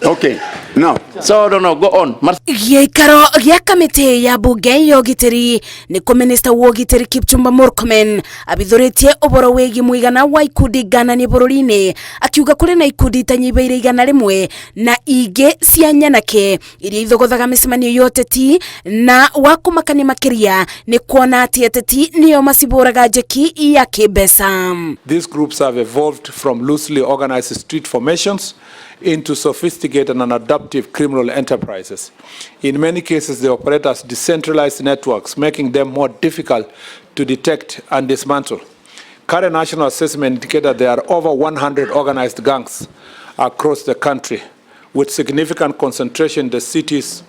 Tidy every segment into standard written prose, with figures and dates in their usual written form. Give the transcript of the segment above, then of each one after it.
Okay. Now, So no, go on. Gĩikaro gĩa kamĩtĩ ya mbunge ya ũgitĩri nĩ kũ minista wa ũgitĩri Kipchumba Murkomen abithũrĩtie ũboro wĩgiĩ mũigana wa ikundi ngananie bũrũri-inĩ, akiuga kũrĩ na ikundi itanyihĩire 100 na ingĩ cia nyanake iria ithogothaga mĩcemanio ya ũteti, na wa kũmakania makĩria nĩ kuona atĩ ateti nĩo macibũraga njeki ya kĩmbeca. These groups have evolved from loosely organized street formations into sophisticated and adaptive criminal enterprises. In many cases, they operate as decentralized networks, making them more difficult to detect and dismantle. Current national assessment indicates that there are over 100 organized gangs across the country, with significant concentration in the cities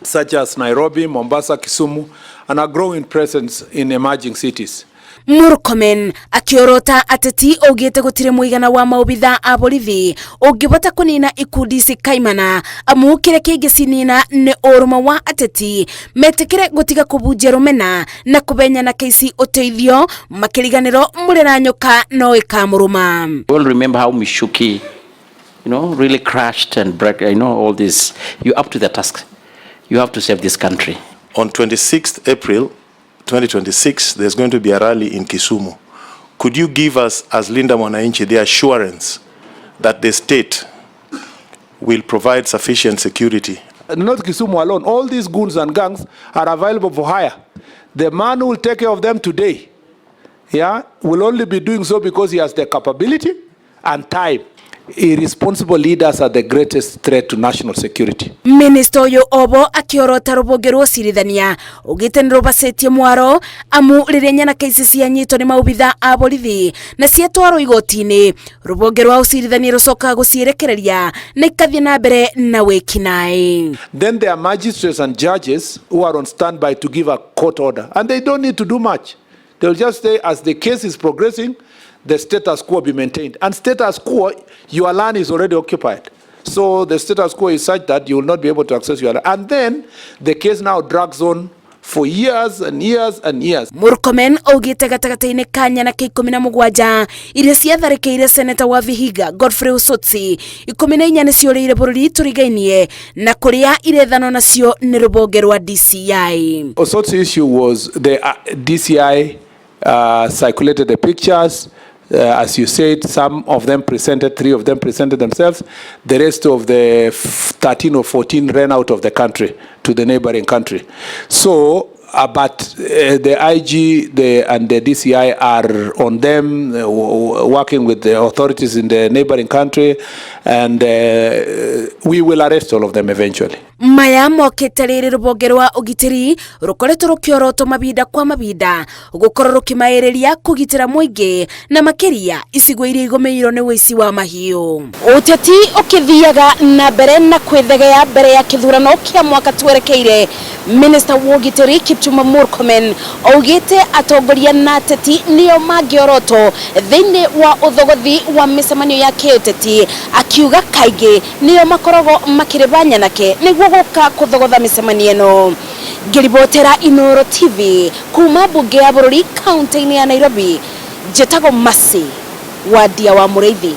such as Nairobi, Mombasa, Kisumu, and a growing presence in emerging cities. Murkomen akiorota ateti augite gutire muigana wa maobitha a borithi ungibota kunina ikundi ici kaimana, amu kiria kingicinina ni uruma wa ateti metikire gutiga kubunjia rumena na kubenyana keici uteithio makiriganiro murira nyoka no ikamuruma. We all remember how Michuki, really crashed and break, all this. You're up to the task. You have to save this country. On 26th April 2026, there's going to be a rally in Kisumu. Could you give us, as Linda Mwananchi, the assurance that the state will provide sufficient security? Not Kisumu alone, all these goons and gangs are available for hire. The man who will take care of them today, yeah, will only be doing so because he has the capability and time. Irresponsible leaders are the greatest threat to national security. Minista uyu obo akiorota rubunge rwa ucirithania ugite ni rubacetie mwaro, amu riria nyanake ici cianyitwo ni maubitha a borithi na ciatwarwo igoti-ini, rubunge rwa ucirithania rucokaga gucirekereria na ikathie na mbere na wikinaĩ. Then there are magistrates and judges who are on standby to give a court order, and they don't need to do much. They'll just say, as the case is progressing, the status quo be maintained. And status quo, your land is already occupied. So the status quo is such that you will not be able to access your land. And then the case now drags on for years and years and years. Murkomen augite gatagatĩ-inĩ ka nyanake 17 iria ciatharĩkĩire seneta wa Vihiga Godfrey Osotsi, 14 nĩciũrĩire bũrũri tũrigainie na kũrĩa irethanwo nacio nĩ rũbonge rwa DCI. Osotsi issue was the DCI circulated the pictures. As you said, some of them presented, 3 of them presented themselves. The rest of the 13 or 14 ran out of the country to the neighboring country. So, but the IG and the DCI are on them, working with the authorities in the neighboring country, and we will arrest all of them eventually. Maya mokĩte rĩrĩ rũbonge rwa ũgitĩri rũkoretwo rũkĩorotwo mabinda kwa mabinda gũkorwo rũkĩmaĩrĩria kũgitĩra mũingĩ na makĩria icigo iria igũmĩirwo nĩ ũici wa mahiũ. Ũteti ũkĩthiaga na mbere na kwĩthegea mbere ya kĩthurano kĩa mwaka twerekeire, Minister wa ũgitĩri Kipchumba Murkomen augĩte atongoria na ateti nĩo mangĩorotwo thĩinĩ wa ũthogothi wa mĩcemanio ya kĩũteti, akiuga kaingĩ nĩo makoragwo makĩrĩba nyanake nĩguo gũka kũthogotha mĩcemanio ĩno. Ngĩribotera Inooro TV kuma mbunge ya bũrũri kaunti-inĩ ya Nairobi, njĩtagwo Mercy Wandia wa Mũrĩithi.